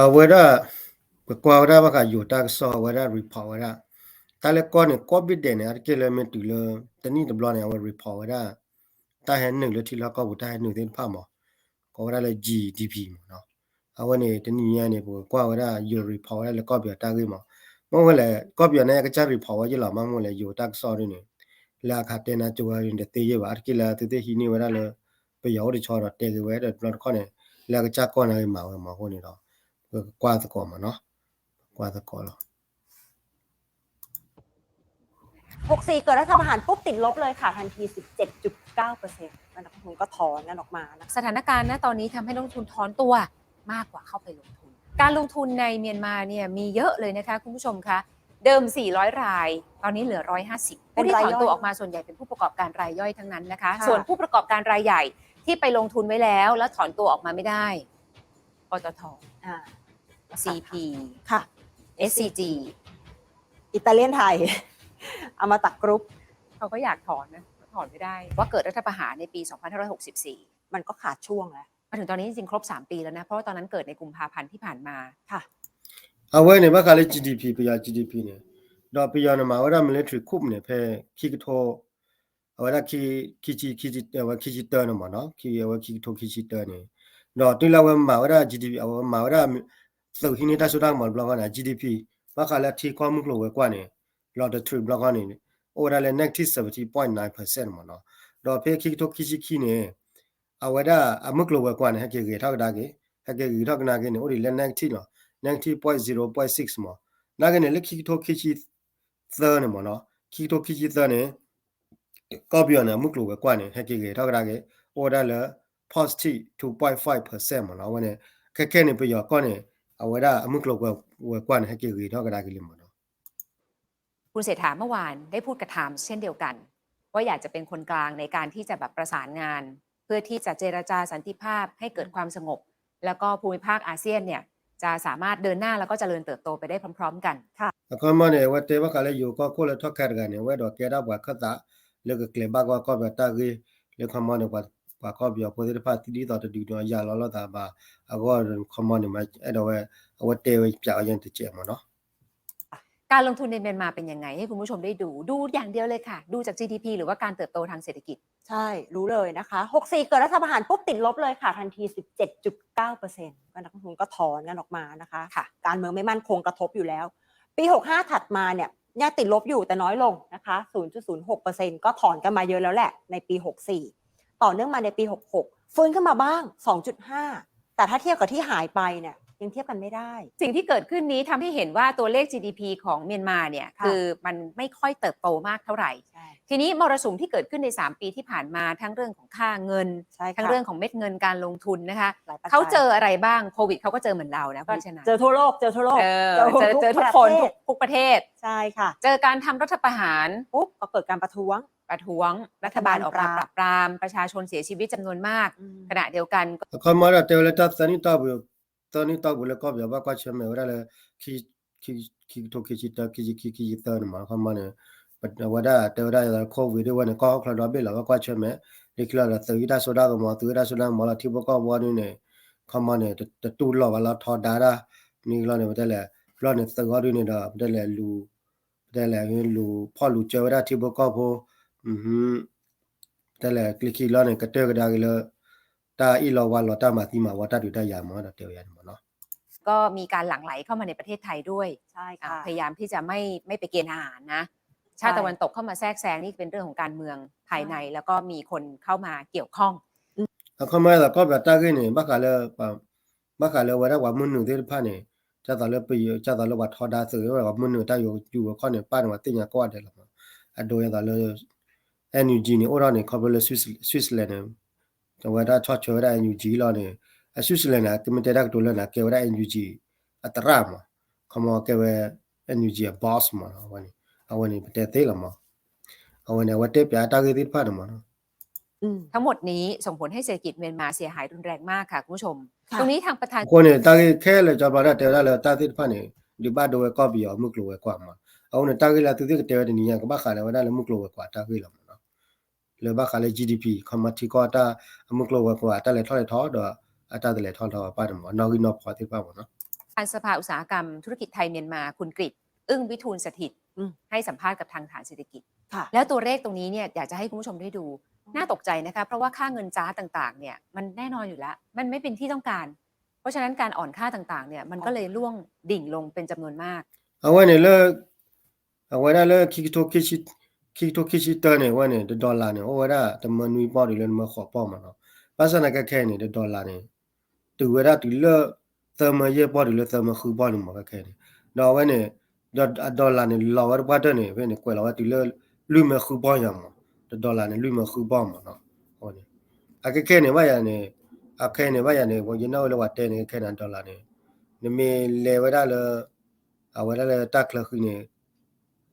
အဝဲဒၣ် ပကွၢ်ဝဲဒၣ်ဘၣ်ဃးယိၤတၢ်ကစီၣ် အဝဲဒၣ် report ဝဲဒၣ် တၢ်လၢကီၢ်န့ၣ် ကိးဘ့ၣ်ဒဲးန့ၣ် အါတက့ၢ်လၢမ့ၢ်တုၤလၢ တနံၣ်တဘျီန့ၣ် အဝဲ report ဝဲဒၣ် တၢ်ဟဲနုာ်လၢထံလီၢ်ကီၢ်ပူၤ တၢ်ဟဲနုာ်သ့ၣ်တဖၣ်မး ကိးဝဲဒၣ်လၢ G D P မးနီၤ. အဝဲန့ၣ် တနံၤညါန့ၣ် ပကကွၢ်ဝဲဒၣ်ယိၤ report ဝဲဒၣ်လၢကီၢ်ပယီၤတၢ်ဂ့ၢ်မး. မ့ၢ်ဝဲလဲၣ် ကီၢ်ပယီၤန့ၣ် အကစၢ် report ဝဲယဲၢ်လီၤ မ့ၢ်မ့ၢ်လဲၣ် ယိၤတၢ်ကစီၣ်ဒ်န့ၣ် လၢအခါတဲနၤကၠိဝဲန့ၣ် တသ့ယဲၢ်ဘၣ် အါတက့ၢ်လၢသုသ့ၣ်ဟံးန့ၢ်ဝဲဒၣ်လၢ ပယီၤအိၣ်တဆီဒီးတဲက့ၤဝဲ ဒီးတဘျီတခီၣ်န့ၣ် လၢအကစၢ်ကီၢ်န့ၣ်ဂ့ၤမၤဝဲမးအဃိန့ၣ်ဒီး ပကကွၢ်သကိးမးနီၤ ပကွၢ်သကိးလီၤ. หกสี่ เกิดรัฐประหารปุ๊บติดลบเลยค่ะทันที สิบเจ็ดจุดเก้าเปอร์เซ็นต์ นักลงทุนก็ถอนกันออกมานะคะ สถานการณ์ณตอนนี้ทำให้นักลงทุนถอนตัวมากกว่าเข้าไปลงทุน การลงทุนในเมียนมาเนี่ยมีเยอะเลยนะคะคุณผู้ชมคะ เดิม สี่ร้อย ราย ตอนนี้เหลือ ร้อยห้าสิบ ผู้ที่ถอนตัวออกมาส่วนใหญ่เป็นผู้ประกอบการรายย่อยทั้งนั้นนะคะ ส่วนผู้ประกอบการรายใหญ่ที่ไปลงทุนไว้แล้ว แล้วถอนตัวออกมาไม่ได้ ปตท อ่า ซีพี ค่ะ เอสซีจี อิตาเลียนไทย อมตะกรุ๊ป เขาก็อยากถอนนะ ถอนไม่ได้ ว่าเกิดรัฐประหารในปี สองพันห้าร้อยหกสิบสี่ มันก็ขาดช่วงแล้ว มาถึงตอนนี้จริงๆ ครบ สาม ปีแล้วนะ เพราะว่าตอนนั้นเกิดในกุมภาพันธ์ที่ผ่านมา ค่ะ အဝဲန့ၣ် ဘၣ်ဃးလၢ G D P ပယီၤ G D P န့ၣ် ဒီးပယီၤန့ၣ်မၤဝဲဒၣ် military coup န့ၣ် ဖဲခံကထိ အဝဲဒၣ် ခံဆံ ခံဆံ အဝဲခံဆံတၢန့ၣ်မးနီၤ ခံ အဝဲခံကထိခံဆံတၢန့ၣ် ဒီးတုၤလၢအဝဲမၤဝဲဒၣ် G D P အဝဲမၤဝဲဒၣ် သုးဟံးန့ၢ်တၢ်စိတၢ်ကမီၤတဘျီဃီန့ၣ် G D P ဘၣ်ဃးလၢထံကီၢ်မုၢ်ကျိၤဝဲၤကွာ်န့ၣ် လီၤတထြံးတဘျီဃီန့ၣ် အိၣ်ဝဲဒၣ်လၢ negative seventeen point nine percent မးနီၤ ဒီးဖဲခံကထိခံဆံခံန့ၣ် အဝဲဒၣ်အမုၢ်ကျိၤဝဲၤကွာ်န့ၣ် ဟဲက့ၤဂ့ၤထီၣ်ကဒါက့ၤ ဟဲက့ၤဂ့ၤထီၣ်ကဒါက့ၤန့ၣ် အိၣ်ဒံးလၢ negative လီၤ negative point zero point six မး နာ်က့န့ၣ် လၢခံကထိခံဆံသၢန့ၣ်မးနီၤ ခံကထိခံဆံသၢန့ၣ် ကီၢ်ပယီၤန့ၣ် အမုၢ်ကျိၤဝဲၤကွာ်န့ၣ် ဟဲက့ၤဂ့ၤထီၣ်ကဒါက့ၤ အိၣ်ဝဲဒၣ်လၢ positive two point five percent မးနီၤ အဝဲန့ၣ် ခဲခဲန့ၣ် ပယီၤကီၢ်န့ၣ် အဝဲဒၣ်အမုၢ်ကျိၤဝဲၤကွာ်န့ၣ် ဟဲက့ၤဂ့ၤထီၣ်ကဒါက့ၤလံမးနီၤ คุณเศรษฐาเมื่อวานได้พูดกับ Times เช่นเดียวกัน ว่าอยากจะเป็นคนกลางในการที่จะแบบประสานงาน เพื่อที่จะเจรจาสันติภาพให้เกิดความสงบ แล้วก็ภูมิภาคอาเซียนเนี่ยจะสามารถเดินหน้าแล้วก็เจริญเติบโตไปได้พร้อมๆ กัน ค่ะ အခီမီန့ၣ် အဝဲတဲဘၣ်ဃးလၢယိၤကီၢ်ခိၣ်လၢထီၣ်ခဲတဂၤန့ၣ် အဝဲအဲၣ်ဒိးကဲဒၣ်ပှၤခၢၣ်သး လၢကကျဲၤဘၣ်ကီၢ်ပယီၤတၢ်ဂ့ၢ် လၢခီမီန့ၣ် ပှၤကီၢ်ပယီၤဖိသ့ၣ်တဖၣ်သံဒ်သိးတဒုးဒီးယၤလီၤလိာ်သးဘၣ် အဂီၢ်ခီမီန့ၣ် မ့ၢ်အဲၣ်ဒိးဝဲ အဝဲတဲဝဲပၠးဝဲယဲၢ်တစဲးမးနီၤ การลงทุนในเมียนมาเป็นยังไงให้คุณผู้ชมได้ดู ดูอย่างเดียวเลยค่ะ ดูจาก จีดีพี หรือว่าการเติบโตทางเศรษฐกิจ ใช่ รู้เลยนะคะ หกสี่ เกิดรัฐประหารปุ๊บติดลบเลยค่ะทันที สิบเจ็ดจุดเก้าเปอร์เซ็นต์ ก็นักลงทุนก็ถอนกันออกมานะคะ ค่ะ การเมืองไม่มั่นคงกระทบอยู่แล้ว ปี หกห้า ถัดมาเนี่ยยังติดลบอยู่แต่น้อยลงนะคะ ศูนย์จุดศูนย์หกเปอร์เซ็นต์ ก็ถอนกันมาเยอะแล้วแหละในปี หกสี่ ต่อเนื่องมาในปี หกหก ฟื้นขึ้นมาบ้าง สองจุดห้า แต่ถ้าเทียบกับที่หายไปเนี่ยยังเทียบกันไม่ได้ สิ่งที่เกิดขึ้นนี้ทำให้เห็นว่าตัวเลข จีดีพี ของเมียนมาเนี่ย ค่ะ คือมันไม่ค่อยเติบโตมากเท่าไหร่ ใช่ ทีนี้มรสุมที่เกิดขึ้นใน สาม ปีที่ผ่านมา ทั้งเรื่องของค่าเงิน ใช่ค่ะ ทั้งเรื่องของเม็ดเงินการลงทุนนะคะ หลายปัจจัย เขาเจออะไรบ้าง โควิดเขาก็เจอเหมือนเรานะ ก็ คุณชนะ เจอทั่วโลก เจอทั่วโลก เออ เจอทุก เจอ เจอทุกคน ประเทศ ทุก ทุกประเทศ ใช่ค่ะ เจอการทำรัฐประหาร ปุ๊บ ก็เกิดการประท้วง ประท้วง รัฐบาลออกมาปราบปราม ประชาชนเสียชีวิตจำนวนมาก อืม ขณะเดียวกันก็ အခီမီဒီးတဲဝဲလၢတၢ်သၢနံၣ်တီၢ်ပူၤ သၢနံၣ်တီၢ်ပူၤလၢကီၢ်ပယီၤဘၣ်ကွၢ်ဆၢၣ်မဲာ်ဝဲဒၣ်လၢ ခံ ခံကထိခံဆံတၢ ခံဆံခံ ခံဆံသၢန့ၣ်မး အခီမီန့ၣ် အဝဲဒၣ်တဲဝဲဒၣ် COVID ဒ်ဝဲန့ၣ် ကီၢ်ဟီၣ်ချၢဒီဘ့ၣ်လီၤ ဘၣ်ကွၢ်ဆၢၣ်မဲာ် လၢခံလီၤဒီးသုးဟံးတၢ်စိတၢ်ကမီၤ သုးဟံးတၢ်စိတၢ်ကမီၤလီၤ ထံဖိကီၢ်ဖိဒ်န့ၣ် အခီမီန့ၣ် တတူၢ်လိာ်ဘၣ်လီၤထီဒါတၢ် မ့ၢ်လီၤန့ၣ် ပတဲလဲၣ် ဘျီန့ၣ်သုးအီၤဒ်န့ၣ်ဒီး ပတဲလဲၣ်လူၤ ပတဲလဲၣ်လူၤဖီၣ်လူၤစၢၤဝဲဒၣ်ထံဖိကီၢ်ဖိ ပတဲလဲၣ်ကျဲခံလီၤန့ၣ် ကတၢၢ်ကဒါက့ၤလၢ တၢ်အ့ၣ်လိာ်ဝါလိာ်တၢ်မၤသံမၤဝီတၢ်ဒုးတၢ်ယၤမး ဒီးတဲဝဲယၤန့ၣ်မးနီၤ ก็มีการหลั่งไหลเข้ามาในประเทศไทยด้วย ใช่ค่ะ อ่า พยายามที่จะไม่ ไม่ไปเกณฑ์ทหารนะ ชาติตะวันตกเข้ามาแทรกแซง นี่เป็นเรื่องของการเมืองภายใน ค่ะ แล้วก็มีคนเข้ามาเกี่ยวข้อง အခီမီဒီးကီၢ်ပယီၤတၢ်ဂ့ၢ်န့ၣ် ဘၣ်ဃးလၢ ဘၣ်ဃးလၢဝဲဒၣ်ပှၤမုၢ်နုာ်သ့ၣ်တဖၣ်န့ၣ် ဒ်သိးလၢပယီၤ ဒ်သိးလၢပှၤထီဒါသုး ပှၤမုၢ်နုာ်တၢ်ယူၤယူၤအခီၣ်န့ၣ် ပၢ်န့ၣ်ပှၤသ့ၣ်ညါကိးဂၤဒဲးလီၤမး အဒိဒ်သိးလၢ NUG န့ၣ် အိၣ်ထီၣ်န့ၣ် ခီဖျိလၢ Swiss- Switzerland န့ၣ် အဝဲဒၣ်ဆီၣ်ထွဲဝဲဒၣ် NUG လီၤန့ၣ် အ Switzerland န့ၣ် ကမ့ၢ်တဲတၢ်ကတိၤလၢန့ၣ် ကဲဝဲဒၣ် NUG အသရၣ်မး ခီမီကဲဝဲ NUG အ boss မး အဝဲန့ၣ် အဝဲန့ၣ်ပတဲသ့လီၤမး အဝဲန့ၣ် အဝဲတဲပၠးတၢ်ဂ့ၢ်သ့ၣ်တဖၣ်န့ၣ်မး อืม ทั้งหมดนี้ส่งผลให้เศรษฐกิจเมียนมาเสียหายรุนแรงมากค่ะคุณผู้ชม ค่ะ ตรงนี้ทางประธาน အဃိန့ၣ် တၢ်ဂ့ၢ်ခဲလၢာ်ကၠီပျီဒၣ်တဲဝဲဒၣ်လၢတၢ်သ့ၣ်တဖၣ်န့ၣ် ဒုးဘၣ်ဒိဝဲကီၢ်ပယီၤမုၢ်ကျိၤဝဲၤကွာ်မး အဃိန့ၣ် တၢ်ဂ့ၢ်လၢသုသ့ၣ်ကတဲဝဲတနံၤညါ ကဘၣ်ဃးလၢဝဲဒၣ်လၢမုၢ်ကျိၤဝဲၤကွာ်တၢ်ဂ့ၢ်လီၤမးနီၤ လၢဘၣ်ဃးလၢ GDP ခီမီထံကီၢ်တၢ်အမုၢ်ကျိၤဝဲၤကွာ် တၢ်လဲၤထီၣ်လဲၤထီဒီး အတၢ်တလဲၤထီၣ်လဲၤထီဘၣ်ပၢ်န့ၣ်မး နီၣ်ဂံၢ်နီၣ်ဖီသ့ၣ်တဖၣ်မးနီၤ ประธานสภาอุตสาหกรรมธุรกิจไทยเมียนมา คุณกฤษ อึ้งวิทูลสถิตย์ อืม ให้สัมภาษณ์กับทางฐานเศรษฐกิจ ค่ะ แล้วตัวเลขตรงนี้เนี่ย อยากจะให้คุณผู้ชมได้ดู น่าตกใจนะคะ เพราะว่าค่าเงินจ๊าดต่างๆ เนี่ย มันแน่นอนอยู่แล้ว มันไม่เป็นที่ต้องการ เพราะฉะนั้นการอ่อนค่าต่างๆ เนี่ย มันก็เลยร่วงดิ่งลงเป็นจำนวนมาก အဝဲန့ၣ်လၢ အဝဲဒၣ်လၢ ခံကထိခံဆံ ခံကထိခံဆံတၢန့ၣ် အဝဲန့ၣ် တ dollar န့ၣ် အိၣ်ဝဲဒၣ် တမၢနွံပီၢ်တုၤလၢတမၢဃိးပီၢ်မးနီၤ. ဘၣ်ဆၣ်သနာ်က့ခဲအံၤန့ၣ် တ dollar န့ၣ် တုၤဝဲဒၣ်တုၤလၢ သၢမၢယဲၢ်ပီၢ်တုၤလၢသၢမၢဃုပီၢ်န့ၣ်မး ခဲခဲအံၤန့ၣ်. ဒီးအဝဲန့ၣ် ဒီးအ dollar န့ၣ် လီၤဝဲတပှၢ်တၢၢ်န့ၣ် ဖဲန့ၣ် ကွဲးလီၤဝဲတုၤလၢ လွံၢ်မၢဃုပီၢ်ယၤမး, တ dollar န့ၣ် လွံၢ်မၢဃုပီၢ်မးနီၤ. အဝဲန့ၣ် အခဲခဲအံၤန့ၣ် ဘၣ်ယၤန့ၣ် အခဲအံၤန့ၣ် ဘၣ်ယၤန့ၣ် ယနၢ်ဝဲလၢပှၤတဲန့ၣ် ခဲခဲအံၤန့ၣ် dollar န့ၣ် နမ့ၢ်လဲၤဝဲဒၣ်လၢ အဝဲဒၣ်လၢတၢ်ချၢဃံန့ၣ်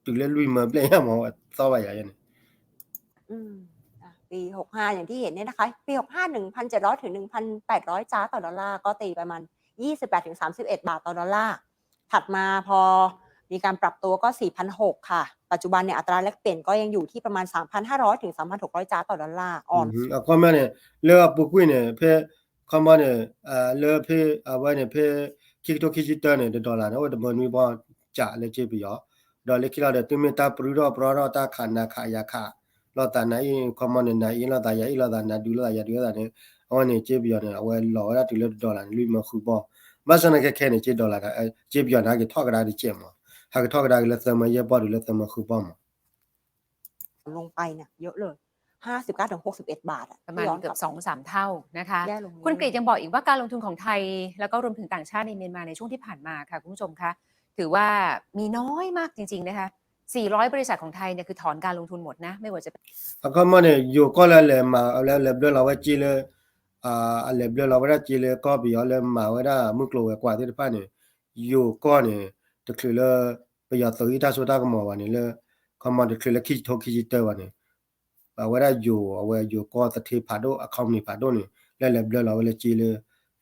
တုၤလၢလွံၢ်မၢဘျဲၣ်ယၤမး သီဘၣ်ယၤန့ၣ် อืม อ่ะ ปีหกห้า อย่างที่เห็นเนี่ยนะคะ ปีหกห้า หนึ่งพันเจ็ดร้อย ถึง หนึ่งพันแปดร้อย จ๊าต่อดอลลาร์ ก็ตีประมาณ ยี่สิบแปด ถึง สามสิบเอ็ด บาทต่อดอลลาร์ ถัดมาพอมีการปรับตัวก็ สี่พันหก ค่ะ ปัจจุบันเนี่ยอัตราแลกเปลี่ยนก็ยังอยู่ที่ประมาณ สามพันห้าร้อย ถึง สามพันหกร้อย จ๊าต่อดอลลาร์ อ่อน အခီပညီန့ၣ် လၢအပူၤကွံာ်န့ၣ် ဖဲ ခီမီန့ၣ် လၢဖဲ အဝဲန့ၣ် ဖဲ ခံကထိခံဆံတၢန့ၣ် တ dollar န့ၣ် အိၣ်တမၢနွံပီၢ်ကးလၢကၠ့ပယီၤ, ဒီးလၢခံလီၤဒီး သုမ့ၢ်တၢ်ပြူထီၣ်ပြီထီၣ် တၢ်ခးနးခးယၤခးလိာ်သး နၤအ့ၣ် ခီမီန့ၣ် နၤအ့ၣ်လိာ်သး ယၤအ့ၣ်လိာ်သး နၤဒုးလိာ်သး ယၤဒုးလိာ်သးန့ၣ် အဝဲန့ၣ် ကၠ့ပယီၤန့ၣ် အဝဲလီၤဝဲဒၣ်တုၤလၢတ dollar န့ၣ် လွံၢ်မၢဃုပီၢ်. ဘၣ်ဆၣ်သနာ်က့ခဲအံၤန့ၣ် ကၠ့ dollar ကၠ့ပယီၤန့ၣ် ဟဲက့ၤထီၣ်ကဒါတကဲးမး, ဟဲက့ၤထီၣ်ကဒါက့ၤလၢသၢမၢယဲၢ်ပီၢ်တုၤလၢသၢမၢဃုပီၢ်မး ลงไปเนี่ยเยอะเลย ห้าสิบเก้าถึงหกสิบเอ็ดบาทอะ ประมาณเกือบสองสามเท่านะคะ แย่ลงเรื่อยๆ คุณกฤษยังบอกอีกว่าการลงทุนของไทย แล้วก็รวมถึงต่างชาติในเมียนมาในช่วงที่ผ่านมาค่ะคุณผู้ชมคะ ถือว่ามีน้อยมากจริงๆนะคะ สี่ร้อย บริษัทของไทยเนี่ยคือถอนการลงทุนหมดนะ ไม่ว่าจะเป็น အခီမီန့ၣ် ယိၤကီၢ်လၢအလဲၤမၤ အလဲၤဘျၢလီၤဝဲကၠ့လၢ အလဲၤဘျၢလီၤဝဲဒၣ်ကၠ့လၢကီၢ်ပယီၤလၢမၤဝဲဒၣ် မုၢ်ကျိၤဝဲၤကွာ်သ့ၣ်တဖၣ်န့ၣ် ယိၤကီၢ်န့ၣ် တချုးလၢ ပယီၤသုးဟံးတၢ်စိတၢ်ကမီၤဘၣ်န့ၣ်လၢ ခီမီတချုးလၢခံကထိခံဆံတၢဘၣ်န့ၣ် အဝဲဒၣ်ယိၤ အဝဲယိၤကီၢ်သထ့ဖးဒိၣ် အ company ဖးဒိၣ်န့ၣ် လၢလဲၤဘျၢလီၤဝဲလၢကၠ့လၢ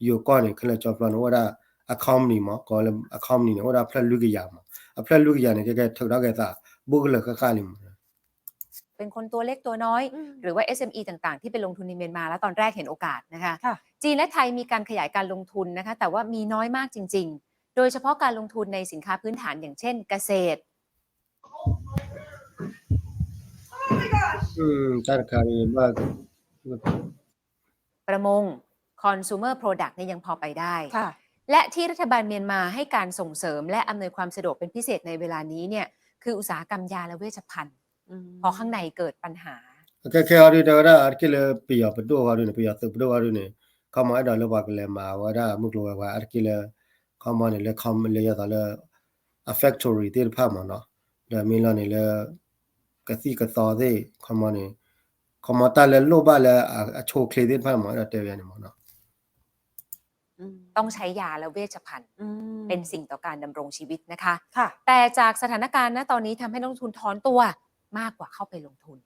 ယိၤကီၢ်န့ၣ် ခဲလၢာ်ကၠီပျီန့ၣ် အိၣ်ဝဲဒၣ်အ company မး ကိးလၢအ company န့ၣ် အိၣ်ဒၣ်ဖျၢၣ်လွံၢ်ကယၤမး အဖျၢၣ်လွံၢ်ကယၤန့ၣ် ကဲကဲထုးထီၣ်က့ၤသး ဘူးကလၢာ်ဃၣ်ဃၣ်လံမး เป็นคนตัวเล็กตัวน้อย อืม หรือว่า เอสเอ็มอี ต่างๆ ที่ไปลงทุนในเมียนมา แล้วตอนแรกเห็นโอกาสนะคะ ค่ะ จีนและไทยมีการขยายการลงทุนนะคะ แต่ว่ามีน้อยมากจริงๆ โดยเฉพาะการลงทุนในสินค้าพื้นฐานอย่างเช่นเกษตร อืม ตาขายบ้าน ประมง consumer product เนี่ยยังพอไปได้ ค่ะ และที่รัฐบาลเมียนมาให้การส่งเสริมและอำนวยความสะดวกเป็นพิเศษในเวลานี้เนี่ย คืออุตสาหกรรมยาและเวชภัณฑ์ อืม เพราะข้างในเกิดปัญหา ခဲခဲအံၤဒုး တဲဝဲဒၣ် အါတက့ၢ်လၢပယီၤပဒိၣ်အံၤဒုးန့ၣ် ပယီၤသုးပဒိၣ်အံၤဒုးန့ၣ် ခီမီအဲၣ်ဒိးလၢပှၤကလဲၤမၤဝဲဒၣ်မုၢ်ကျိၤဝဲၤကွာ် အါတက့ၢ်လၢ ခီမီန့ၣ် လၢ ခီမီ လၢယသးလၢ အ factory သ့ၣ်တဖၣ်မးနီၤ ဒီးမ့ၢ်လီၤန့ၣ်လၢ ကသံၣ်ကသီသ့ၣ် ခီမီန့ၣ် ခီမီတၢ်လၢလိၣ်ဘၣ်လၢအဆိအချ့သ့ၣ်တဖၣ်မး အဲၣ်ဒိးတဲဝဲန့ၣ်မးနီၤ อืม ต้องใช้ยาและเวชภัณฑ์ อืม เป็นสิ่งต่อการดำรงชีวิตนะคะ ค่ะ แต่จากสถานการณ์ณตอนนี้ทำให้นักลงทุนถอนตัวมากกว่าเข้าไปลงทุน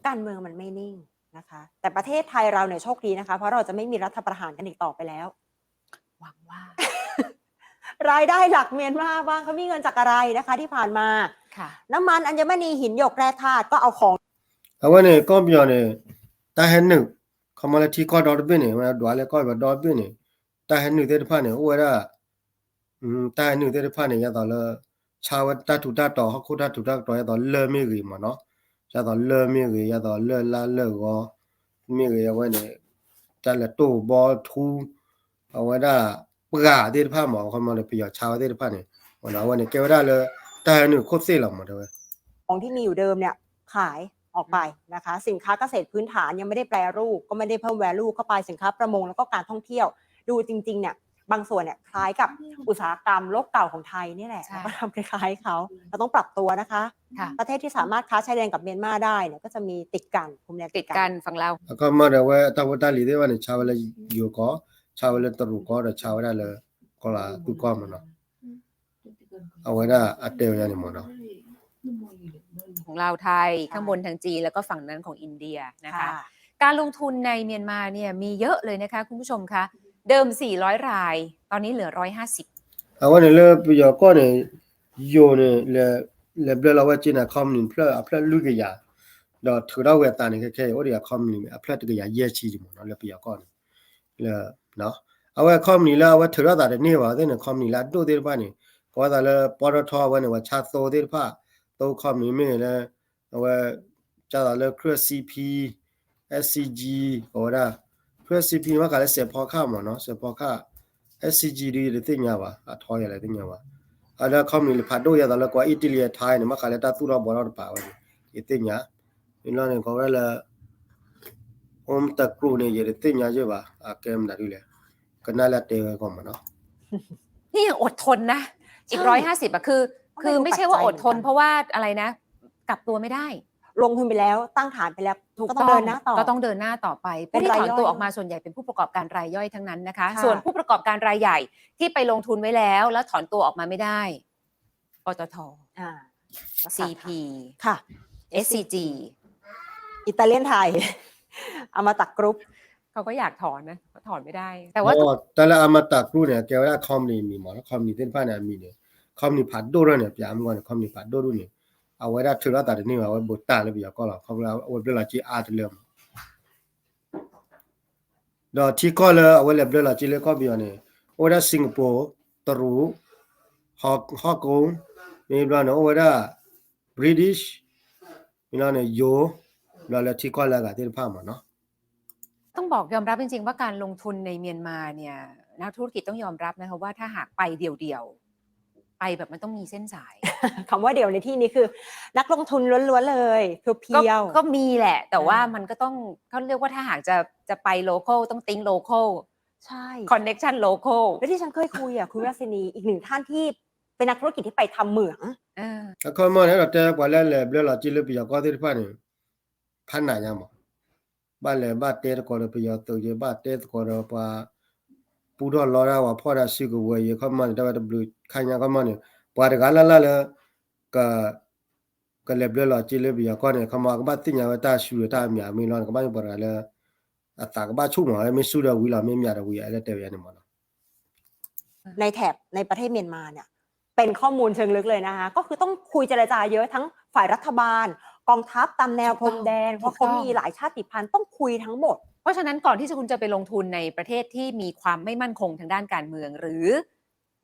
การเมืองมันไม่นิ่งนะคะ แต่ประเทศไทยเราเนี่ยโชคดีนะคะ เพราะเราจะไม่มีรัฐประหารกันอีกต่อไปแล้ว หวังว่า รายได้หลักเมียนมาบ้าง เขามีเงินจากอะไรนะคะ ที่ผ่านมา ค่ะ น้ำมันอัญมณีหินหยกแร่ธาตุก็เอาของ အဝဲန့ၣ် ကီၢ်ပယီၤန့ၣ် တၢ်ဟဲနုာ် ခီမီလၢထံကီၢ်ဒီတဘ့ၣ်န့ၣ် ဝဲဒွးလၢကီၢ်ပယီၤဒီတဘ့ၣ်န့ၣ် တၢ်ဟဲနုာ်သ့ၣ်တဖၣ်န့ၣ် အိၣ်ဝဲဒၣ် တၢ်ဟဲနုာ်သ့ၣ်တဖၣ်န့ၣ် ယသးလၢ ဆါဝဲတၢ်ထူးတၢ်တီၤ ဟီၣ်ခိၣ်တၢ်ထူးတၢ်တီၤ ယသးလၢၢ်မ့ၢ်ဂ့ၤမးနီၤ ယသးလၢၢ်မ့ၢ်ဂ့ၤ ယသးလၢၢ်လါလၢၢ်ဂီၤ မ့ၢ်ဂ့ၤ အဝဲန့ၣ် တၢ်လဲၤတိၢ်ဘီထူ အဝဲဒၣ် ပှၢ်သ့ၣ်တဖၣ်မး ခီမီဒီးပယီၤဆါဝဲသ့ၣ်တဖၣ်န့ၣ် အဝဲန့ၣ်ကဲဝဲဒၣ်လၢ တၢ်ဟဲနုာ်ခိၣ်သ့ၣ်လီၤမး တဲဝဲ ของที่มีอยู่เดิมเนี่ยขายออกไปนะคะ สินค้าเกษตรพื้นฐานยังไม่ได้แปรรูป ก็ไม่ได้เพิ่ม value เข้าไป สินค้าประมงแล้วก็การท่องเที่ยว ดูจริงๆเนี่ยบางส่วนเนี่ยคล้ายกับอุตสาหกรรมโลกเก่าของไทยนี่แหละ ใช่ เราก็ทำคล้ายๆเขา เราต้องปรับตัวนะคะ ค่ะ ประเทศที่สามารถค้าชายแดนกับเมียนมาได้เนี่ยก็จะมีติดกัน พรมแดนติดกัน ติดกันฝั่งลาว အခီမီဒီးဝဲတၢ်ဖိတၢ်လံၤသ့ၣ်တဖၣ်န့ၣ် ဆါဝဲလၢယိၤကီၢ် ဆါဝဲလၢတရူးကီၢ်ဒီးဆါဝဲဒၣ်လၢ ကီၢ်လၢသူၣ်ကီၢ်မးနီၤ အဝဲဒၣ်အတဲဝဲဒၣ်န့ၣ်မးနီၤ ของลาวไทย ข้างบนทางจีน แล้วก็ฝั่งนั้นของอินเดียนะคะ ค่ะ การลงทุนในเมียนมาเนี่ยมีเยอะเลยนะคะคุณผู้ชมคะ เดิม สี่ร้อย ราย ตอนนี้เหลือ ร้อยห้าสิบ အဝဲန့ၣ်လၢပယီၤကီၢ်န့ၣ် ယိၤန့ၣ် လဲၤဘျၢလီၤဝဲကၠ့န့ၣ် company ဖျၢၣ် အဖျၢၣ်လွံၢ်ကယၤ ဒီးထုးထီၣ်ဝဲအသးန့ၣ် ခဲခဲအံၤ အိၣ်ဒီးအ company အဖျၢၣ်တကယၤယဲၢ်ဆံမးနီၤ လၢပယီၤကီၢ်န့ၣ် လၢ အဝဲ company လၢအဝဲထုးထီၣ်သးတန့ၢ်ဘၣ်သ့ၣ်န့ၣ် company လၢအဒိၣ်သ့ၣ်တဖၣ်န့ၣ် ကိးဝဲသးလၢ ပီတီထီ အဝဲန့ၣ် ဝဲဆါသိသ့ၣ်တဖၣ် သိ company မ့ၢ်လၢ အဝဲ ကသးလၢ ခရၢၣ် စီပံ SCG ကိးဝဲဒၣ် ခရၢၣ် စီပံ မ့ၢ်ဃးလၢစဲးဖီခၣ်မ့ၢ်နီၤ စဲးဖီခၣ် SCG ဒ်ယတသ့ၣ်ညါဘၣ် အထီယလဲၣ်သ့ၣ်ညါဘၣ် အဒီး company လၢဖးဒိၣ်ယဲသိးလၢကိး Italy အထါန့ၣ် မ့ၢ်ဃးလၢတၢ်သူၣ်ထီၣ်ဘှီထီၣ်တပၤဝဲန့ၣ် ယသ့ၣ်ညါ မ့ၢ်လီၤန့ၣ် ကိးဝဲဒၣ်လၢ အိၣ်တကြိးန့ၣ် ယတသ့ၣ်ညါယဲဘၣ် အကဲမနုၤဒ်လဲၣ် ကနၣ်လၢအတဲဝဲကီးမ့ၢ်နီၤ นี่ยังอดทนนะ อีกร้อยห้าสิบอะคือคือไม่ใช่ว่าอดทนเพราะว่าอะไรนะกลับตัวไม่ได้ ลงทุนไปแล้วตั้งฐานไปแล้ว ก็ต้องเดินหน้าต่อ ก็ต้องเดินหน้าต่อไป ผู้ที่ถอนตัวออกมาส่วนใหญ่เป็นผู้ประกอบการรายย่อยทั้งนั้นนะคะ ส่วนผู้ประกอบการรายใหญ่ที่ไปลงทุนไว้แล้ว แล้วถอนตัวออกมาไม่ได้ ปตท อ่า ซีพี ค่ะ เอสซีจี อิตาเลียนไทย อมตะกรุ๊ป เขาก็อยากถอนนะเขาถอนไม่ได้ แต่ว่า တၢ်လၢ အမတ group န့ၣ် အကဲဝဲဒၣ် company အမံၤမ့ၢ်နီၤ company သ့ၣ်တဖၣ်န့ၣ် အမံၤန့ၣ် company ဖးဒိၣ်ထီၣ်န့ၣ် ပျးမုၢ်ဂီၢ်န့ၣ် company ဖးဒိၣ်ဒိၣ်န့ၣ် အဝဲဒၣ်ထုးထီၣ်သးတန့ၢ်ဘၣ် အဝဲဘူးတၢ်လၢပယီၤကီၢ်လီၤ ခီဖျိလၢအဝဲဘျၢလီၤစ့အါတလၢမး ဒီးထံကီၢ်လၢအဝဲလဲၤဘျၢလီၤစ့လၢကီၢ်ပယီၤန့ၣ် အိၣ်ဝဲဒၣ် Singapore, တရူး, Hong Kong, မ့ၢ်ဘျီန့ၣ် အိၣ်ဝဲဒၣ် British, မ့ၢ်ဘျီန့ၣ် ယိၤ, ဘျီလၢထံကီၢ်လၢအဂၤသ့ၣ်တဖၣ်မ့ၢ်နီၤ ต้องบอกยอมรับจริงๆว่าการลงทุนในเมียนมาเนี่ยนักธุรกิจต้องยอมรับนะคะว่าถ้าหากไปเดี่ยวๆไปแบบมันต้องมีเส้นสาย คำว่าเดี่ยวในที่นี้คือนักลงทุนล้วนๆเลยเพียวๆ ก็มีแหละแต่ว่ามันก็ต้องเขาเรียกว่าถ้าหากจะจะไป local ต้อง think local ใช่ connection local แล้วที่ฉันเคยคุยอ่ะคุณรัชนีอีกหนึ่งท่านที่เป็นนักธุรกิจที่ไปทำเหมือง အခီမီန့ၣ် အဲၣ်ဒိးတဲပှၤလၢလဲၤဘျၢလီၤစ့လၢပယီၤကီၢ်သ့ၣ်တဖၣ်န့ၣ် ဖးနးညါမး ဘၣ်လဲၤဘၣ်တဲသကိးဒီးပယီၤသုးက့ ဘၣ်တဲသကိးဒီးပှၤ ပူထီၣ်လီတၢ် ပှၤဖီၣ်တၢ်စုကဝဲၤအံၤ အခီမီန့ၣ် တၢ်ဝဲတဘျုးခါညါ အခီမီန့ၣ် ပှၤတဂၤလၢ်လၢ်လၢ ကလဲၤဘျၢလီၤစ့လၢပယီၤကီၢ်န့ၣ် အခီမီ အကဘၣ်သ့ၣ်ညါဝဲတၢ်ဆူၣ်ဒီးတၢ်အမံၤ မ့ၢ်လီၤန့ၣ် ကဘၣ်မ့ၢ်ပှၤတဂၤလၢ အသးကဘၣ်ဆူၣ်မး မ့ၢ်ဆူၣ်ဒီးဝံၤလီၤ မ့ၢ်မံၤဒီးဝံၤ အဲၣ်ဒိးတဲဝဲန့ၣ်မးနီၤ ในแถบในประเทศเมียนมาเนี่ยเป็นข้อมูลเชิงลึกเลยนะคะ ก็คือต้องคุยเจรจาเยอะทั้งฝ่ายรัฐบาล กองทัพตามแนวพรมแดน เพราะเขามีหลายชาติพันธุ์ต้องคุยทั้งหมด เพราะฉะนั้นก่อนที่จะคุณจะไปลงทุนในประเทศที่มีความไม่มั่นคงทางด้านการเมือง หรือ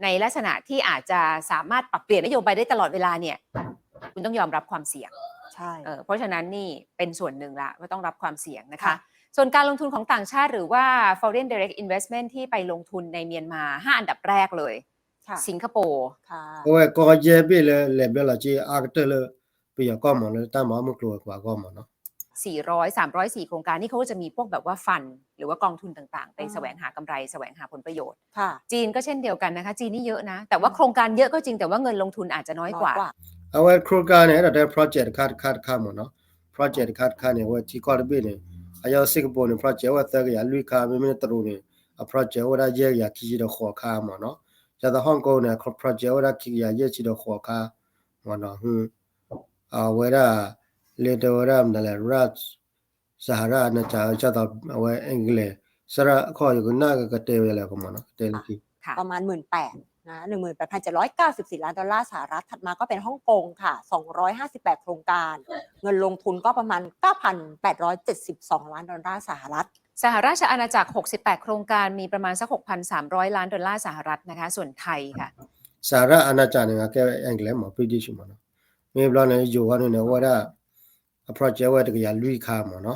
ในลักษณะที่อาจจะสามารถปรับเปลี่ยนนโยบายได้ตลอดเวลาเนี่ย คุณต้องยอมรับความเสี่ยง ใช่ เอ่อ เพราะฉะนั้นนี่เป็นส่วนหนึ่งละว่าต้องรับความเสี่ยงนะคะ ค่ะ ส่วนการลงทุนของต่างชาติหรือว่า foreign direct investment ที่ไปลงทุนในเมียนมา ห้า อันดับแรกเลย ค่ะ สิงคโปร์ ค่ะ အဝဲကိးယဲၢ်ဘ့ၣ်လၢလဲၤဘျၢလီၤစ့အါကတၢၢ်လၢပယီၤကီၢ်မး လၢတၢ်မၤအီၣ်မုၢ်ကျိၤဝဲၤကွာ်အဂီၢ်မးနီၤ สี่ร้อย สามร้อยสี่ โครงการ นี่เขาก็จะมีพวกแบบว่า fund หรือว่ากองทุนต่างๆ ไปแสวงหากำไร แสวงหาผลประโยชน์ ค่ะ จีนก็เช่นเดียวกันนะคะ จีนนี่เยอะนะ แต่ว่าโครงการเยอะก็จริง แต่ว่าเงินลงทุนอาจจะน้อยกว่า น้อยกว่า အဝဲ โครงการ န့ၣ် အဲၣ်ဒိးတဲ project တခါတခါတခါမးနီၤ project တခါတခါန့ၣ် အဝဲထံကီၢ်တဘ့ၣ်န့ၣ် အယီၤ Singapore န့ၣ် project အိၣ်ဝဲသၢကယၤလွံၢ်ခါ မ့မ့ၢ်တရူးန့ၣ် အ project အိၣ်ဝဲဒၣ်ယဲၢ်ကယၤခံဆံဒီးဃိးခါမးနီၤ ယသိး Hong Kong န့ၣ် project အိၣ်ဝဲဒၣ်ခံကယၤယဲၢ်ဆံဒီးဃိးခါမးနီၤ အဝဲဒၣ် လၢတဲဝဲဒၣ်မနုၤလဲၣ် ရၢ စဟရၣ်အနၢၣ်ကၠၣ် ဒ်သိးအဝဲ English စရၣ်ခီၣ် ယကနၣ်ကကတဲဝဲလၢကမၤနီၤ ကတဲလၢခံ ค่ะ ประมาณ หมื่นแปด นะ หนึ่งหมื่นแปดพันเจ็ดร้อยเก้าสิบสี่ล้านดอลลาร์สหรัฐ ถัดมาก็เป็นฮ่องกงค่ะ สองร้อยห้าสิบแปดโครงการ เงินลงทุนก็ประมาณ เก้าพันแปดร้อยเจ็ดสิบสอง ล้านดอลลาร์สหรัฐ สหราชอาณาจักร หกสิบแปด โครงการ มีประมาณสัก หกพันสามร้อย ล้านดอลลาร์สหรัฐนะคะ ส่วนไทยค่ะ สหราชอาณาจักร န့ၣ် အကဲ English မး British မးနီၤ မ့ၢ်ဘျီန့ၣ် ယိၤဝဲန့ၣ် အိၣ်ဝဲဒၣ် အ project ဝဲတကယၤလွံၢ်ခါမးနီၤ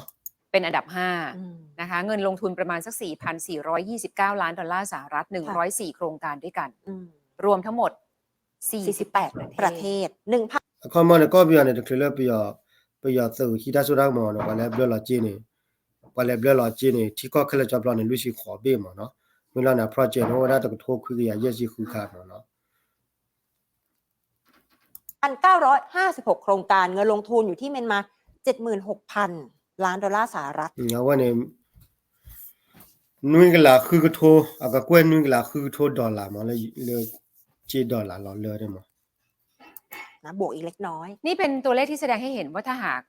เป็นอันดับห้า อืม นะคะ เงินลงทุนประมาณสัก สี่พันสี่ร้อยยี่สิบเก้า ล้านดอลลาร์สหรัฐ ค่ะ หนึ่งร้อยสี่ โครงการด้วยกัน อืม รวมทั้งหมด สี่สิบแปด สี่สิบแปด ประเทศ ประเทศ หนึ่งพัน အခီမီန့ၣ် ကီၢ်ပယီၤန့ၣ် တချုးလၢပယီၤ ပယီၤသုးဟံးတၢ်စိတၢ်ကမီၤန့ၣ် ပှၤလဲၤဘျၢလီၤစ့န့ၣ် ပှၤလဲၤဘျၢလီၤစ့န့ၣ် ထံကီၢ်ခဲလၢာ်ကၠီဖျိန့ၣ် လွံၢ်ဆံဃိးဘ့ၣ်မးနီၤ မ့ၢ်လီၤန့ၣ် အ project န့ၣ် အိၣ်ဝဲဒၣ်တကထိခွံကယၤယဲၢ်ဆံဃုခါမးနီၤ พันเก้าร้อยห้าสิบหก โครงการ เงินลงทุนอยู่ที่เมียนมา เจ็ดหมื่นหกพัน ล้านดอลลาร์สหรัฐ အဝဲန့ၣ် နွံကလးဃုကထိ အကကွဲၢ်နွံကလးဃုကထိ dollar မး လၢ လၢ က့ dollar လီၤလၢန့ၣ်မး นะ บวกอีกเล็กน้อย นี่เป็นตัวเลขที่แสดงให้เห็นว่าถ้าหาก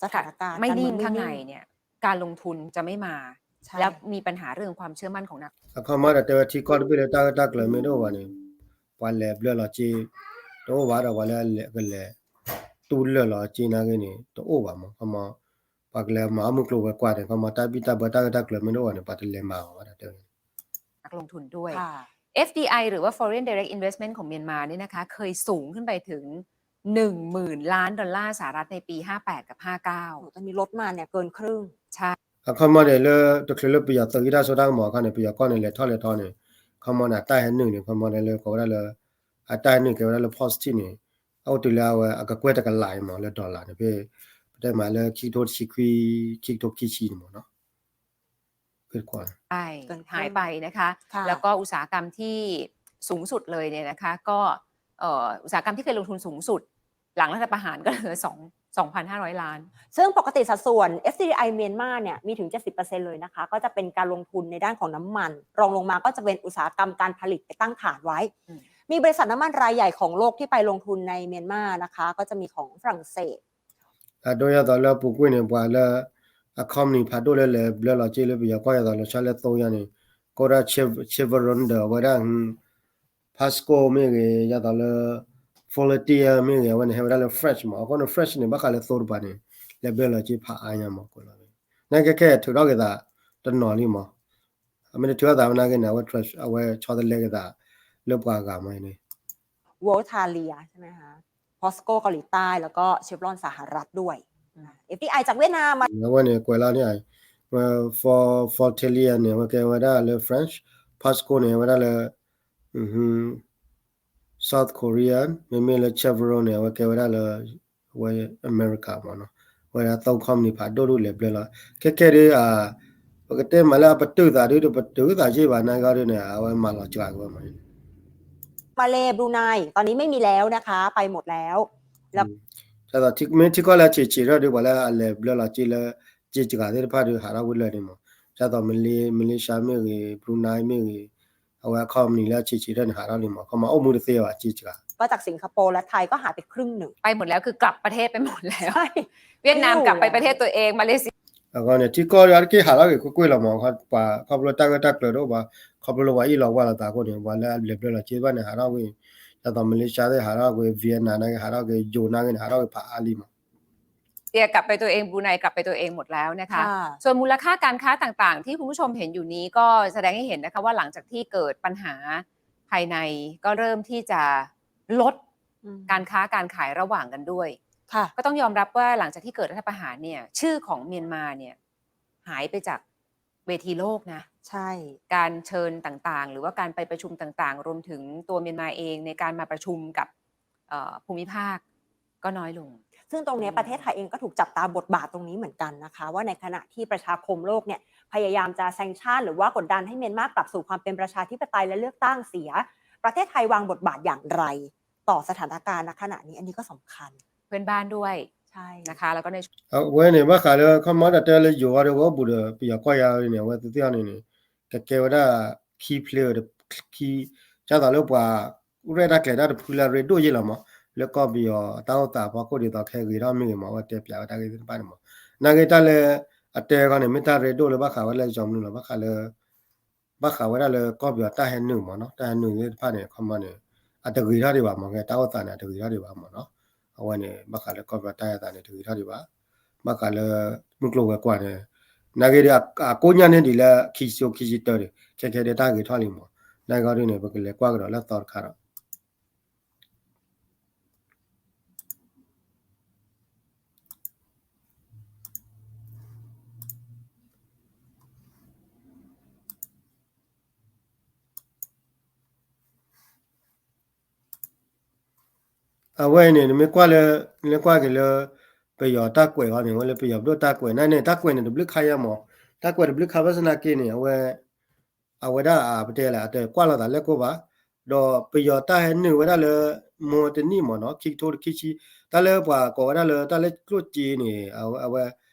สถานการณ์ ไม่นิ่ง การเมืองไม่นิ่ง ข้างในเนี่ย การลงทุนจะไม่มา ใช่ แล้วมีปัญหาเรื่องความเชื่อมั่นของนัก အခီမီဒီးတဲဝဲထံကီၢ်တဘ့ၣ်လၢတၢ်ဂ့ၢ်တၢ်ကျၢၤမ့ၢ်တအိၣ်ဘၣ်န့ၣ် ပှၤလဲၤဘျၢလီၤစ့ တအိၣ်ဘၣ်ဒီးပှၤလၢအလဲၤကလဲၤ တူၢ်လၢာ်လီၤစ့နာ်က့န့ၣ် တအိၣ်ဘၣ်မး အခီမီ ပှၤကလဲၤမၤအီၣ်မုၢ်ကျိၤဝဲၤကွာ်န့ၣ် အခီမီတၢ်ဘံၣ်တၢ်ဘၢတၢ်ဂ့ၢ်တၢ်ကျၢၤမ့ၢ်တအိၣ်ဘၣ်န့ၣ် ပှၤတလဲၤမၤအီၤဘၣ်ဒီးတဲဝဲန့ၣ် ลงทุนด้วย ค่ะ เอฟ ดี ไอ หรือว่า Foreign Direct Investment ของเมียนมาเนี่ยนะคะ เคยสูงขึ้นไปถึง หนึ่งหมื่นล้านดอลลาร์สหรัฐในปี ห้าแปด กับ ห้าเก้า โอ้โห ตอนนี้ลดมาเนี่ยเกินครึ่ง ใช่ အခီမီန့ၣ်လၢ တချုးလၢပယီၤသုးဟံးတၢ်စိတၢ်ကမီၤအခါန့ၣ် ပယီၤကီၢ်န့ၣ် လဲၤထီၣ်လဲၤထီန့ၣ် အခီမီန့ၣ် အတၢ်ဟဲနုာ်န့ၣ် အခီမီန့ၣ်လၢ ကိးဝဲဒၣ်လၢ အတၢ်ဟဲနုာ်ကဲဝဲဒၣ်လၢ positive န့ၣ် အအိၣ်တုၤလၢအဝဲအကကွဲၢ်တကလးအံၤမး လၢ dollar န့ၣ် ဖဲ ပတဲမးလၢခံကထိတဆံခွံ ခံကထိခံဆံန့ၣ်မးနီၤ ใช่ หายไปนะคะ ค่ะ แล้วก็อุตสาหกรรมที่สูงสุดเลยเนี่ยนะคะ ก็ เอ่อ อุตสาหกรรมที่เคยลงทุนสูงสุด หลังรัฐประหารก็เหลือ สอง สองพันห้าร้อยล้าน ซึ่งปกติสัดส่วน เอฟ ดี ไอ เมียนมาเนี่ยมีถึง เจ็ดสิบเปอร์เซ็นต์ เลยนะคะ ก็จะเป็นการลงทุนในด้านของน้ำมัน รองลงมาก็จะเป็นอุตสาหกรรมการผลิตไปตั้งฐานไว้ อืม มีบริษัทน้ำมันรายใหญ่ของโลกที่ไปลงทุนในเมียนมานะคะ ก็จะมีของฝรั่งเศส အဒိယသးလၢအပူၤကွံာ်န့ၣ် ပှၤလၢ အ company ဖးဒိၣ်လၢလဲၤဘျၢလီၤစ့လၢပယီၤကီၢ်ယသးလီၤဆီလၢသိယါန့ၣ် ကိးဒၣ် Chev- Chevron ဒီးအဝဲဒၣ် Pasco မ့ၢ်ဂ့ၤ ယသးလၢ Fortescue မ့ၢ်ဂ့ၤ အဝဲန့ၣ်ဟဲဝဲဒၣ်လၢ French မး အဃိန့ၣ် French န့ၣ် ဘၣ်ဃးလၢသိတပၤန့ၣ် လဲၤဘျၢလီၤစ့ဖးအါညါမး ကွဲးလီၤ နာ်က့ခဲထုးထီၣ်က့ၤသးတနီၤလံမး အမ့ၢ်တထုးထီၣ်သးမ့ၢ်နာ်က့န့ၣ် အဝဲ အဝဲဆီတလဲက့ၤသး လၢပှၤဂၤမးန့ၣ် Voltalia ใช่ไหมคะ Pasco เกาหลีใต้ แล้วก็ Chevron สหรัฐด้วย เอฟ ดี ไอ จากเวียดนามมา အဝဲန့ၣ်ကွဲးလီၤန့ၣ် For- Voltalia န့ၣ် အဝဲကဲဝဲဒၣ်လၢ French Pasco န့ၣ် ဝဲဒၣ်လၢ South Korea မ့မ့ၢ်လၢ Chevron န့ၣ် အဝဲကဲဝဲဒၣ်လၢ အဝဲ America မးနီၤ အဝဲဒၣ် သုံး company ဖးဒိၣ်ဒိၣ်လဲၤဘျၢလီၤ ခဲခဲဒ် ပကတဲမးလၢအပတုာ်သးဒ် ပတုာ်သးယ့ၢ်ဘၣ်နာ်က့ဒ်န့ၣ် အဝဲမၤလီၤစှၤက့ၤဝဲမး มาเลย์ บรูไน ตอนนี้ไม่มีแล้วนะคะ ไปหมดแล้ว แล้ว ဒ်သိးမ့ၢ်ထံကီၢ်လၢဆံးဆံးထီၣ်ဒ်ပှၤလၢအလဲၤဘျၢလီၤစ့လၢ စ့စှၤသ့ၣ်တဖၣ်ဒ်ဟးထီၣ်ဝံၤလၢာ်န့ၣ်မး ဒ်သိး Malaysia မ့ၢ်ဂ့ၤ Brunei မ့ၢ်ဂ့ၤ အဝဲ company လၢဆံးဆံးထီၣ်န့ၣ် ဟးထီၣ်လံမး ခီမးအိၣ်မူတသ့ဘၣ် စ့စှၤ ก็จากสิงคโปร์และไทยก็หายไปครึ่งหนึ่ง ไปหมดแล้ว คือกลับประเทศไปหมดแล้ว เวียดนามกลับไปประเทศตัวเอง มาเลเซีย အဃိန့ၣ် ထံကီၢ်အါတက့ၢ်ဟးထီၣ်က့ၤကွ့ၢ်ကွ့ၢ်လီၤမး ပှၤခီဖျိတၢ်ဂၢၢ်တၢ်ကျၢၤတအိၣ်ဘၣ် ခီဖျိလၢပှၤအ့ၣ်လိာ်ကွၢ်လိာ်သးအဃိန့ၣ် ပှၤလၢအလဲၤဘျၢလီၤစ့ဘၣ်န့ၣ် ဟးထီၣ်ကွ့ၢ် ဒ်သိး Malaysia သ့ၣ်ဟးထီၣ်ကွ့ၢ် Vietnam နာ်က့ဟးထီၣ်ကွ့ၢ် ယိၤနာ်က့န့ၣ် ဟးထီၣ်ကွ့ၢ်ဖးအါလံမး เตียกลับไปตัวเอง บรูไนกลับไปตัวเองหมดแล้วนะคะ ค่ะ ส่วนมูลค่าการค้าต่างๆ ที่คุณผู้ชมเห็นอยู่นี้ก็แสดงให้เห็นนะคะว่าหลังจากที่เกิดปัญหาภายในก็เริ่มที่จะลด อืม การค้าการขายระหว่างกันด้วย ค่ะ ก็ต้องยอมรับว่าหลังจากที่เกิดรัฐประหารเนี่ย ชื่อของเมียนมาเนี่ย หายไปจากเวทีโลกนะ ใช่ การเชิญต่างๆ หรือว่าการไปประชุมต่างๆ รวมถึงตัวเมียนมาเองในการมาประชุมกับ เอ่อ ภูมิภาคก็น้อยลง ซึ่งตรงเนี้ย อืม ประเทศไทยเองก็ถูกจับตาบทบาทตรงนี้เหมือนกันนะคะ ว่าในขณะที่ประชาคมโลกเนี่ยพยายามจะ sanction หรือว่ากดดันให้เมียนมากลับสู่ความเป็นประชาธิปไตยและเลือกตั้งเสีย ประเทศไทยวางบทบาทอย่างไรต่อสถานการณ์ณขณะนี้ อันนี้ก็สำคัญ เพื่อนบ้านด้วย ใช่ นะคะ แล้วก็ใน အဝဲန့ၣ် ဘၣ်ဃးလၢ ခီမီဒီးတဲလၢယိၤအီၤဒီး ဝဲအိၣ်ဘူးဒီး ပယီၤကီၢ်ယါန့ၣ် အဝဲသ့ၣ်အီၤန့ၣ်န့ၣ် ကကဲဝဲဒၣ် key player တ key ဒ်သိးလၢပှၤ ရဲၣ်တၢ်ကျဲၤတၢ်တဖုလၢအရ့ဒိၣ်ယ့ၢ်လီၤမး လၢကီၢ်ပယီၤအတၢ်အိၣ်သးအဖီခိၣ်ဒ်သိးခဲဂ့ၤထီၣ်မ့ၢ်ဂ့ၤမး အဝဲတဲပျးဝဲတၢ်ဂ့ၢ်သ့ၣ်တဖၣ်န့ၣ်မး နာ်က့တၢ်လၢ အတဲခီန့ၣ် မ့ၢ်တၢ်ရ့ဒိၣ်လၢဘၣ်ဃးဝဲလၢကစီၤမနုၤလီၤ ဘၣ်ဃးလၢ ဘၣ်ဃးဝဲဒၣ်လၢကီၢ်ပယီၤတၢ်ဟဲနုာ်မးနီၤ တၢ်ဟဲနုာ်သ့ၣ်တဖၣ်န့ၣ် ခီမီန့ၣ် အတဂ့ၤထီၣ်ဒံးဘၣ်မး ကဲတၢ်အိၣ်သးန့ၣ် အတဂ့ၤထီၣ်ဒံးဘၣ်မးနီၤ အဝဲန့ၣ် ဘၣ်ဃးလၢကီၢ်ပယီၤတၢ်ဟဲသးန့ၣ် တဂ့ၤထီၣ်ဒံးဘၣ် ဘၣ်ဃးလၢ မုၢ်ကျိၤဝဲၤကွာ်န့ၣ် နာ်က့ဒီး အကိးညါန့ၢ်ဒံးလၢ ခံဆံခံဆံတၢန့ၣ် ခဲခဲဒ်တၢ်ဂ့ၤထီၣ်လံမး နာ်က့ဒ်န့ၣ် ပကလဲၤကွၢ်ကဒီးလၢအသီတခါဒီး အဝဲအံၤန့ၣ် နမ့ၢ်ကွၢ်လၢ နမ့ၢ်ကွၢ်က့ၤလၢ ပယီၤတၢ်ကွဲးအီၤန့ၣ် ဝဲလၢပယီၤပဒိၣ်တၢ်ကွဲးန့ၣ်န့ၣ် တၢ်ကွဲးန့ၣ်တဘျုးခါယါမး တၢ်ကွဲးတဘျုးခါဘၣ်ဆၣ်သနာ်က့န့ၣ် အဝဲ အဝဲဒၣ်အပတဲလဲၣ် အတကွၢ်လိာ်သးလၢကိၢ်ဘၣ် ဒီးပယီၤတၢ်ဟဲနုာ်ဝဲဒၣ်လၢ မ့ၢ်တနံၣ်မးနီၤ ခံကထိတခံဆံ တၢ်လၢပှၤကိးဝဲဒၣ်လၢ တၢ်လၢကျိၣ်စ့န့ၣ် အဝဲ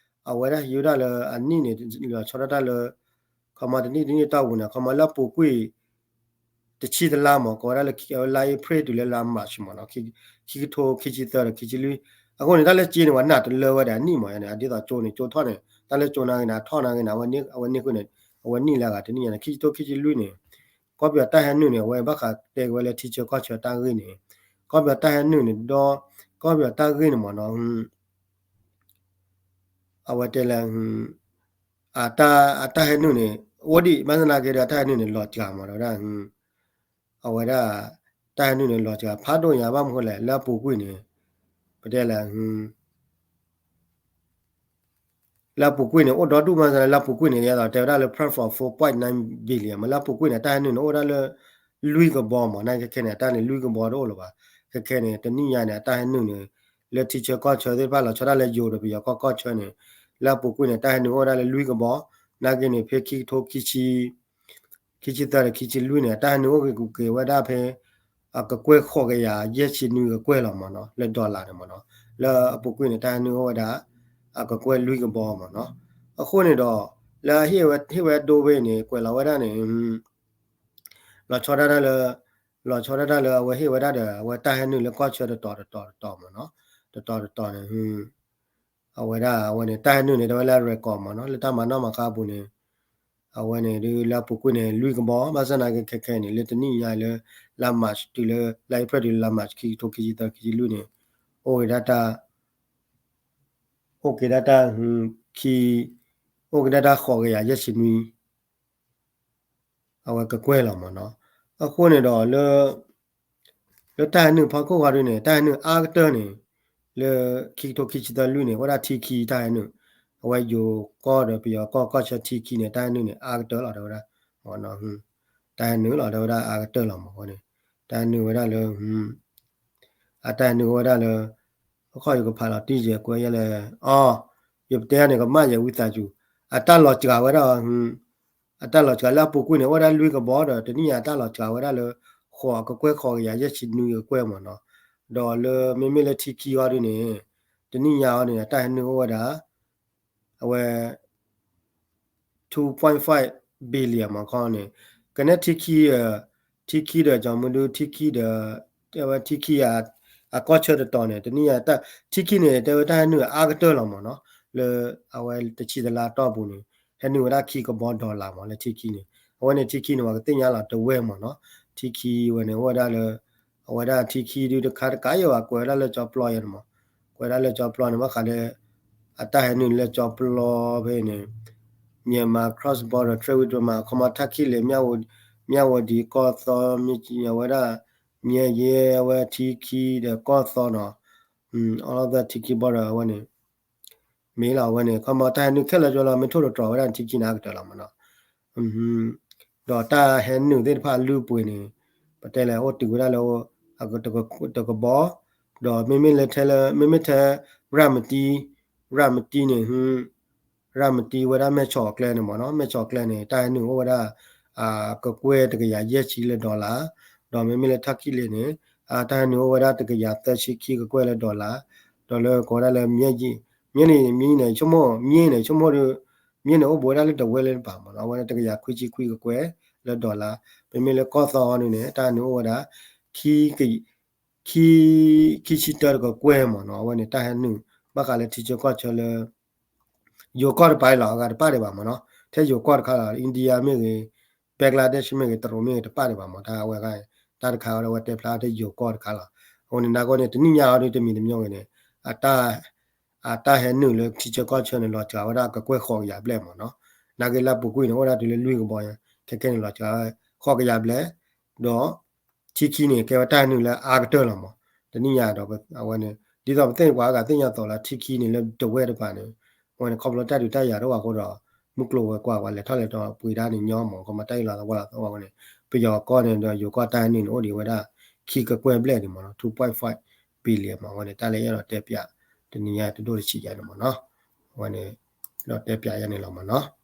အဝဲဒၣ်ဟံးဝဲဒၣ်လၢအနံၣ်န့ၣ် လီၤဆီဒၣ်တၢ်လၢ ခီမီတနံၣ်တနံၣ်တီၢ်ပူၤန့ၣ် ခီမီလၢအပူၤကွံာ် တဆံတလါမး ကိးဝဲဒၣ်လၢ လါအ့ဖြ့ၣ်တုၤလၢလါမးၡ်မးနီၤ ခံကထိခံဆံသၢဒီးခံဆံလွံၢ် အဃိန့ၣ် တၢ်လၢစ့န့ၣ် ပှၤနာ်တလၢဝဲဒၣ်အနံၣ်မးန့ၣ် အဒ်သိးကၠိန့ၣ် ကၠိထီၣ်န့ၣ် တၢ်လၢကၠိနာ်က့န့ၣ် အထီၣ်နာ်က့န့ၣ် အဝဲန့ၢ်ဃုာ်န့ၣ် အဝဲနံၣ်လၢအဂၤတနံၣ်ညါန့ၣ် ခံကထိခံဆံလွံၢ်န့ၣ် ကီၢ်ပယီၤတၢ်ဟဲနုာ်န့ၣ် အဝဲဘၣ်ဃးတဲက့ၤဝဲလၢထံဆၢကီၢ်ဆၢတၢ်ဂ့ၢ်န့ၣ် ကီၢ်ပယီၤတၢ်ဟဲနုာ်န့ၣ်ဒီး ကီၢ်ပယီၤတၢ်ဂ့ၢ်န့ၣ်မးနီၤ အဝဲတဲလၢ အတၢ် အတၢ်ဟဲနုာ်န့ၣ် အိၣ်ဒံး ဘၣ်ဆၣ်သနာ်က့ဒီး တၢ်ဟဲနုာ်န့ၣ် လီၤစှၤမး တဲဝဲဒၣ် အဝဲဒၣ် တၢ်ဟဲနုာ်န့ၣ် လီၤစှၤဖးဒိၣ်ညါ ဘၣ်မနုၤဃိလဲၣ် လၢအပူၤကွံာ်န့ၣ် ပတဲလဲၣ် လၢအပူၤကွံာ်န့ၣ် အိၣ်ဒီဒူၣ်မး လၢအပူၤကွံာ်န့ၣ် ယသိးတဲဝဲဒၣ်လၢ plan for four point nine billion မး လၢအပူၤကွံာ်န့ၣ် တၢ်ဟဲနုာ်န့ၣ် အိၣ်ဝဲဒၣ်လၢ လွံၢ်ကဘီမး နာ်က့ခဲခဲန့ၣ် အတၢ်န့ၣ် လွံၢ်ကဘီတအိၣ်လၢၤဘၣ် ခဲခဲန့ၣ် တနံၣ်ညါန့ၣ် အတၢ်ဟဲနုာ်န့ၣ် လၢထံဆၢကီၢ်ဆၢသ့ၣ်တဖၣ် လီၤဆီဒၣ်လၢယိၤဒီးပယီၤကီၢ်ကီၢ်ဆၢန့ၣ် လၢအပူၤကွံာ်န့ၣ် တၢ်ဟဲနုာ်အိၣ်ဝဲဒၣ်လၢလွံၢ်ကဘီ နာ်က့န့ၣ် ဖဲခံကထိခံဆံ ခံဆံသၢဒီးခံဆံလွံၢ်န့ၣ် တၢ်ဟဲနုာ်အိၣ်က့ၤဝဲဒၣ်ဖဲ အကကွဲၢ်ဃိးကယၤယဲၢ်ဆံနွံကကွဲၢ်လီၤမးနီၤ လၢ dollar န့ၣ်မးနီၤ လၢအပူၤကွံာ်န့ၣ် တၢ်ဟဲနုာ်အိၣ်ဝဲဒၣ် အကကွဲၢ်လွံၢ်ကဘီမးနီၤ အဃိန့ၣ်ဒီး လၢဟ့ၣ်ဝဲဒိဝဲန့ၣ် ကွဲးလီၤဝဲဒၣ်န့ၣ် လီၤဆီဒၣ်တၢ်လၢ လီၤဆီဒၣ်တၢ်လၢအဝဲဟ့ၣ်ဝဲဒၣ်ဒီး အဝဲတၢ်ဟဲနုာ်လၢကီၢ်ဆၢတတီၤတတီၤတတီၤမးနီၤ တတီၤတတီၤန့ၣ် အဝဲဒၣ်အဝဲန့ၣ် တၢ်ဟဲနုာ်န့ၣ် တဲဝဲလၢ record မးနီၤ လၢတၢ်မၤနီၣ်မၤဃါအပူၤန့ၣ် အဝဲန့ၣ်ဒုးလၢအပူၤကွံာ်န့ၣ် လွံၢ်ကဘီ ဘၣ်ဆၣ်သနာ်က့ခဲခဲန့ၣ် လၢတနံၣ်ညါလၢ လါ March တုၤလၢ လါ April တုၤလၢလါ March ခံကထိခံဆံသၢခံဆံလွံၢ်န့ၣ် အိၣ်က့ၤဒၣ်တၢ် အိၣ်က့ၤဒၣ်တၢ် ခံ အိၣ်က့ၤဒၣ်တၢ်ဃိးကယၤယဲၢ်ဆံနွံ အဝဲကကွဲၢ်လီၤမးနီၤ အဃိန့ၣ်ဒီးလၢ လၢတၢ်ဟဲနုာ်ဖီခိၣ်ဃီဒုန့ၣ် တၢ်ဟဲနုာ်အါကတၢၢ်န့ၣ် လၢခံကထိခံဆံသၢလွံၢ်န့ၣ် အိၣ်ဒၣ်ထံခံတၢ်ဟဲနုာ် အဝဲယိၤကီၢ်ဒီးပယီၤကီၢ်ကီၢ်ဆၢထံခံန့ၣ် တၢ်ဟဲနုာ်န့ၣ် အါကတၢၢ်လီၤတဲဝဲဒၣ် တၢ်ဟဲနုာ်လီၤတဲဝဲဒၣ်အါကတၢၢ်လီၤမးန့ၣ် တၢ်ဟဲနုာ်ဝဲဒၣ်လၢ အတၢ်ဟဲနုာ်အိၣ်ဝဲဒၣ်လၢ အခီၣ်ယကဖးလီၤတံၢ်ယဲၢ်ကွဲးယဲၢ်လဲၣ် အီ ယပတဲန့ၣ် ကမၣ်ယဲၢ်ဝံသးစူၤ အတၢ်လီၤစှၤဝဲဒၣ် အတၢ်လီၤစှၤလၢအပူၤကွံာ်န့ၣ် အိၣ်ဝဲဒၣ်လွံၢ်ကဘီဒီး တနံၣ်ညါအတၢ်လီၤစှၤဝဲဒၣ်လၢ ဃိးအကကွဲၢ်ဃိးကယၤယဲၢ်ဆံနွံကကွဲၢ်မးနီၤ ဒီးလၢမ့မ့ၢ်လၢထံခံအီၤဒုန့ၣ် တနံၣ်ညါအီၤန့ၣ် အတၢ်ဟဲနုာ်အိၣ်ဝဲဒၣ် အဝဲ two point five billion မးခီန့ၣ် ကနဲထံခံ ထံခံဒီး ကၠီမုၢ်ဒု ထံခံဒီး အဝဲထံခံ အကီၢ်ဆၢတတီၤန့ၣ် တနံၣ်ညါ ထံခံန့ၣ် တဲဝဲတၢ်ဟဲနုာ်အါကတၢၢ်လီၤမးနီၤ လၢအဝဲတဆံတလါတီၢ်ပူၤန့ၣ် ဟဲနုာ်ဝဲဒၣ်ခံကဘီ dollar မး လၢထံခံန့ၣ် အဝဲန့ၣ်ထံခံန့ၣ် ပှၤကသ့ၣ်ညါလီၤတဝဲမးနီၤ ထံခံဝဲန့ၣ် အိၣ်ဝဲဒၣ်လၢ အဝဲဒၣ်ထံခံဒုတခါတကးယဲၢ်ဘၣ် ကွဲးဝဲဒၣ်လၢကၠီပျီယဲၢ်န့ၣ်မး ကွဲးဝဲဒၣ်လၢကၠီပျီန့ၣ် ဘၣ်ဃးလၢ အတၢ်ဟဲနုာ်လၢကၠီပျီဖဲန့ၣ် Myanmar cross border trade with Myanmar ခီမီထၣ်ခံလ့ၤ မၠၣ်ဝတံၤ ကီၢ်သီ အဝဲဒၣ် မၠဲယဲ အဝဲထံခံဒီးကီၢ်သီနီၤ အီလီၤသၢထံခံဘီဒီး အဝဲန့ၣ် မ့ၢ်လီၤ အဝဲန့ၣ် ခီမီတၢ်ဟဲနုာ်ခဲလၢာ်ကၠီလီၤ မ့ၢ်ထိၣ်တတြီၤဝဲဒၣ်ထံခံန့ၣ် အါကတၢၢ်လီၤမးနီၤ ဒီးတၢ်ဟဲနုာ်သ့ၣ်တဖၣ်အလုၢ်အပှ့ၤန့ၣ် ပတဲလဲၣ်အိၣ်တုၤဝဲဒၣ်လၢ တကဘီ ဒီးမ့မ့ၢ်လၢထဲလၢ မ့မ့ၢ်ထဲ ရၤမတံ ရၤမတံန့ၣ် ရၤမတံဝဲဒၣ်မဲၢ်ဆီးကျဲန့ၣ်မးနီၤ မဲၢ်ဆီးကျဲန့ၣ် တၢ်ဟဲနုာ်အိၣ်ဝဲဒၣ် ကကွဲၢ်တကယၤယဲၢ်ဆံလၢ dollar ဒီးမ့မ့ၢ်လၢထၣ်ခံလ့ၤန့ၣ် တၢ်ဟဲနုာ်အိၣ်ဝဲဒၣ်တကယၤသၢဆံခံကကွဲၢ်လၢ dollar ဒီးလၢကိးဝဲဒၣ်လၢ မၠဲန့ၣ် မံန့ၣ် ဆိကမိၣ် မၠဲန့ၣ် ဆိကမိၣ်ဒီး မၠဲန့ၣ်အိၣ်ဘူးဝဲဒၣ်လၢတဝဲလၢတပၤမးနီၤ အဝဲဒၣ်တကယၤခွံဆံခွံကကွဲၢ်လၢ dollar မ့မ့ၢ်လၢကီၢ်သီအီၤန့ၣ် တၢ်ဟဲနုာ်အိၣ်ဝဲဒၣ် ခံ ခံ ခံဆံတၢတကကွဲၢ်မးနီၤ အဝဲန့ၣ်တၢ်ဟဲနုာ် ဘၣ်ဃးလၢထံဆၢကီၢ်ဆၢလၢ ယိၤကီၢ်တပၤအံၤလီၤ အဂၤတပာ်ဒံးဘၣ်မးနီၤ ထဲယိၤကီၢ်တခါလီၤ India မ့ၢ်ဂ့ၤ Bangladesh မ့ၢ်ဂ့ၤ တရူးမ့ၢ်ဂ့ၤ တပာ်ဒံးဘၣ်မး တၢ်ဝဲ တၢ်တခါဝဲဒၣ် အဝဲတဲဖျါထဲယိၤကီၢ်တခါလီၤ အဃိန့ၣ် နာ်က့န့ၣ် တနံၣ်ညါအီၤဒုတမံၤတမံၤဂ့ၤန့ၣ် အတၢ် အတၢ်ဟဲနုာ်လၢထံဆၢကီၢ်ဆၢန့ၣ် လီၤစှၤဝဲဒၣ်ကကွဲၢ်ဃိးကယၤဘျဲၣ်မးနီၤ နာ်က့လၢအပူၤကွံာ်န့ၣ် အိၣ်ဒၣ်တုၤလၢလွံၢ်ကဘီ ခဲခဲန့ၣ် လီၤစှၤဝဲ ဃိးကယၤဘျဲၣ် ဒီး ထံခံန့ၣ် ကဲဝဲတၢ်ဟဲနုာ်လၢအါကတၢၢ်လီၤမး တနံၣ်ညါဒီး အဝဲန့ၣ် ဒ်သိးပသ့ၣ်ညါပှၤအဂၤသ့ၣ်ညါသိးလၢထံခံန့ၣ်လၢတဝဲတပၤန့ၣ် အဝဲန့ၣ် ခီဖျိတၢ်ဒုးတၢ်ယၤတအိၣ်ဘၣ်အဃိဒီး မုၢ်ကျိၤဝဲၤကွာ်ပှၤလဲၤထီၣ်လဲၤထီၣ်ပှ့ၤဒၣ်န့ၣ်ညီမး ကမၤတၢ်အံၤလီၤသဝီလီၤသဝီဝဲန့ၣ် ပယီၤကီၢ်န့ၣ်ဒီးယိၤကီၢ်တၢ်ဟဲနုာ်န့ၣ် အိၣ်ဒံးဝဲဒၣ် ခံကကွဲၢ်ဘျဲၣ်ဒံးမးနီၤ two point five billion မး အဝဲန့ၣ် တၢ်လၢအဲၣ်ဒိးတဲပၠး တနံၤညါတဒိၣ်တဆံးယၤန့ၣ်မးနီၤ အဝဲန့ၣ် အဲၣ်ဒိးတဲပၠးယၤန့ၣ်လီၤမးနီၤ